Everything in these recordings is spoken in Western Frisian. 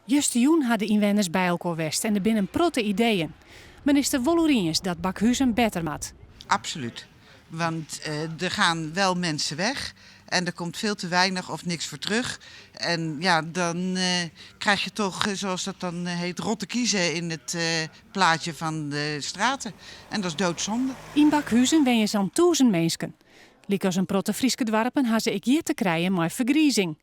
Justerjûn ha de ynwenners by elkoar west en der binne in protte ideeën. Men is der wol oer iens dat Bakhuzen better moat. Absoluut. Want er gaan wel mensen weg en er komt veel te weinig of niks voor terug. En ja, dan krijg je toch, zoals dat dan heet, rotte kiezen in het plaatje van de straten. En dat is doodzonde. Yn Bakhuzen wenje sa'n 1000 minsken. Lykas in protte Fryske doarpen ha se ek hjir te krijen mei fergrizing.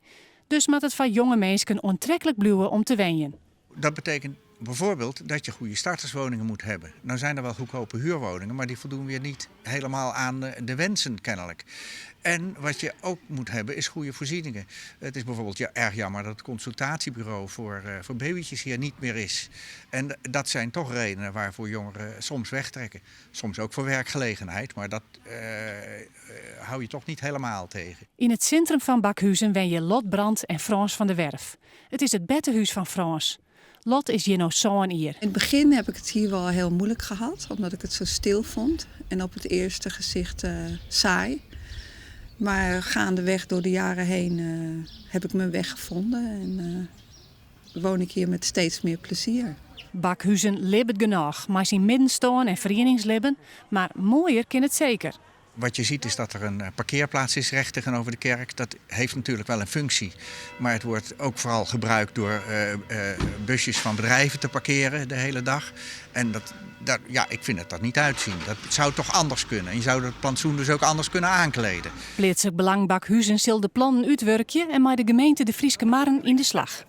Dus moat it foar jonge minsken oantreklik bliuwe om te wenjen. Dat betekent bijvoorbeeld dat je goede starterswoningen moet hebben. Nou zijn er wel goedkope huurwoningen, maar die voldoen weer niet helemaal aan de wensen kennelijk. En wat je ook moet hebben is goede voorzieningen. Het is bijvoorbeeld ja, erg jammer dat het consultatiebureau voor babytjes hier niet meer is. En dat zijn toch redenen waarvoor jongeren soms wegtrekken. Soms ook voor werkgelegenheid, maar dat hou je toch niet helemaal tegen. Yn it sintrum fan Bakhuzen wenje Lot Brandt en Frans van der Werf. It is it bertehûs fan Frans. Lot is hjir no 7 jier. In het begin heb ik het hier wel heel moeilijk gehad, omdat ik het zo stil vond en op het eerste gezicht saai. Maar gaandeweg door de jaren heen heb ik mijn weg gevonden en woon ik hier met steeds meer plezier. Bakhuzen libbet genôch, mei syn middenstân en ferieningslibben, mar moaier kin it seker. Wat je ziet is dat er een parkeerplaats is recht tegenover de kerk. Dat heeft natuurlijk wel een functie. Maar het wordt ook vooral gebruikt door busjes van bedrijven te parkeren de hele dag. En dat, ja, ik vind het dat niet uitzien. Dat zou toch anders kunnen. En je zou dat plantsoen dus ook anders kunnen aankleden. Pleatslik Belang Bakhuzen sil de plannen útwurkje en mei de gemeente De Fryske Marren yn de slach.